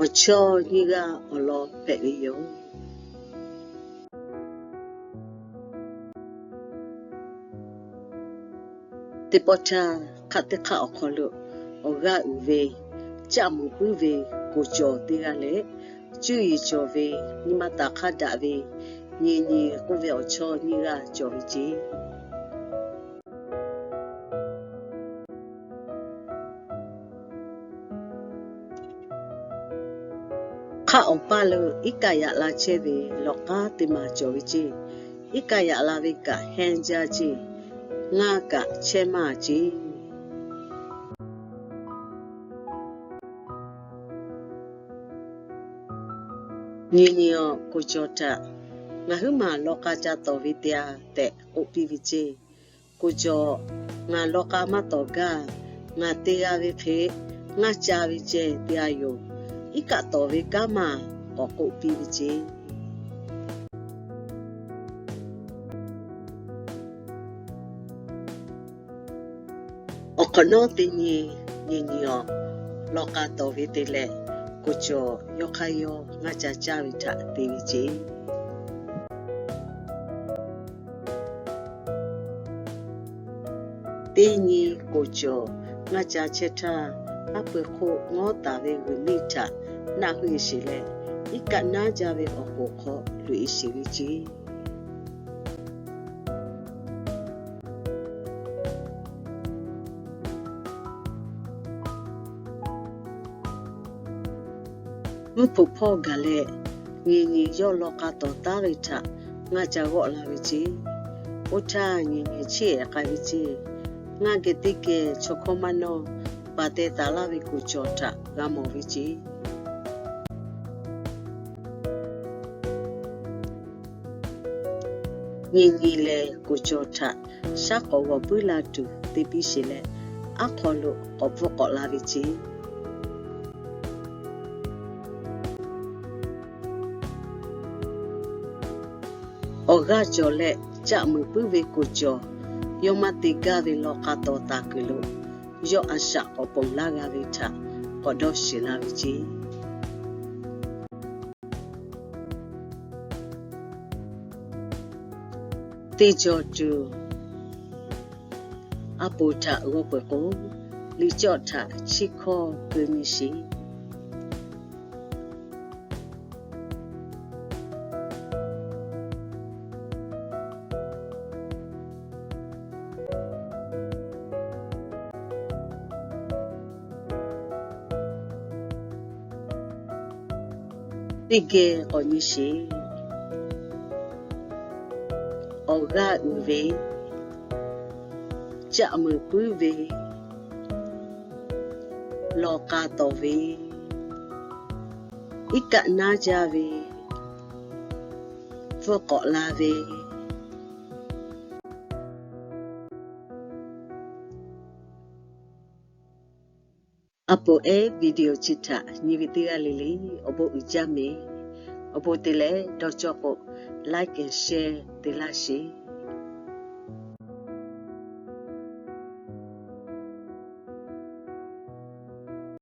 Awˬ chawˇ nyiˇ g'aˇ awˬ lawn hpehꞈ ve yoˬ. Teˇ pawˆ htaˇ, hk'aˆ teˇ hk'aˆ awˬ hk'aw lo awˬ g'aˇ uiˍ ve, caˆ muiˍ puiˉ ve koˬ cawˬ teˇ g'aˇ leh, cuˇ yiˍ cawˬ ve, nyi ma taˍ hk'aˇ daꞈ ve, nyi nyi k'oˆ ve awˬ chawˇ nyiˇ g'aˇ cawˬ ve ceˇ. Hk'aˆ awˬ paˇ lo iˉ kaˆ yaꞈ la chehˇ ve lawˬ k'aˉ teˇ ma cawˬ ve ceˇ. Iˉ kaˆ yaꞈ la ve kaꞈ hehnˇ jaˇ ceˇ. Ngaˇ kaꞈ chehˇ maˇ ceˇ. Nyi nyi awˬ koˬ cawˬ htaꞈ, Ngaˬ huiˉ maˬ law k'a ca tawˍ ve te-a tehꞈ k'oˆ piˇ ve ceˇ. Koˬ cawˬ, Ngaˬ law k'a maˇ tawˍ gaˇ. Ngaˬ te g'a ve hk'e ngaˇ ca ve ceh te-a yoˬ. Iˉ kaˆ tawˍ ve kanˉ maˬ k'awꞈ k'oˆ piˇ ve ceˇ. Awˬ hk'awꞈ nawˉ teˇ nyi, nyi nyi awˬ law k'a tawˍ ve te leh, koˬ cawˬ yawˇ hk'aˇ yawˇ ngaˇ ca caˇ ve htaꞈ te ve ceˇ. Teˇ nyi koˬ cawˬ ngaˇ ca chehˇ htaˇ, haˉ pui hk'oˆ ngawˉ taˍ ve g'uiˬ miˇ htaꞈ naˆ hoˆ e sheˍ leh, iˉ kaˆ naˉ jaˇ ve awˬ k'oˍ hk'aw loꞈ e sheˍ ve ceˇ. Mvuhˇ hpfuhˇ hpawˇ gaˬ leh, nyi nyi yawˇ law k'a tawˍ taˉ ve htaꞈ ngaˇ ca g'awˆ la ve ceˇ. Oˇ htaˇ nyi nyi chiˇ ehˍ k'ai ve ceˇ. Ngaˇ geh teˇ geh chaw hkawˇ maˇ nawˇ, baˬ teh taˍ laˇ ve koˬ cawˬ htaꞈ g'a mawˬ ve ceˇ. Nyi nyi lehˬ, koˬ cawˬ htaꞈ shaˉ k'awꞈ g'awˬ puiˉ la tuˬ te piˇ sheˍ leh, aˉ hk'aw lo k'awꞈ bvuhˆ k'awꞈ la ve ceˇ. Awˬ g'aˇ cawˬ leh caˆ muiˍ puiˉ ve koˬ cawˬ, yawˇ maˇ te gaˇ ve law k'a tawˍ taˍ kuiˬ lo, yawˇ a shaꞈ k'awꞈ ponˬ laˇ g'a ve htaꞈ k'awꞈ dawˇ shiˍ la ve ceˇ. Teˇ jaw tuˬ, a poˍ htaꞈ g'aw peuˬ k'o, liꞈ cawˆ htaꞈ chiˇ hkawˇ keu nyi sheˍ. Teˇ geh k'awꞈ nyi sheˍ. Awˬ g'aˇ uiˍ ve, caˆ muiˍ puiˉ ve, law k'a tawˍ ve, iˉ kaˆ naˉ jaˇ ve, bvuhˆ k'awꞈ la ve, A poˍ ehˉ video chi htaꞈ nyi ve teˇ g'aˇ le le awˬ bon uiˍ jaˇ mehˍ. Awˬ bon te leh dawˇ cawˇ k'o, like and share te laˇ sheˍ.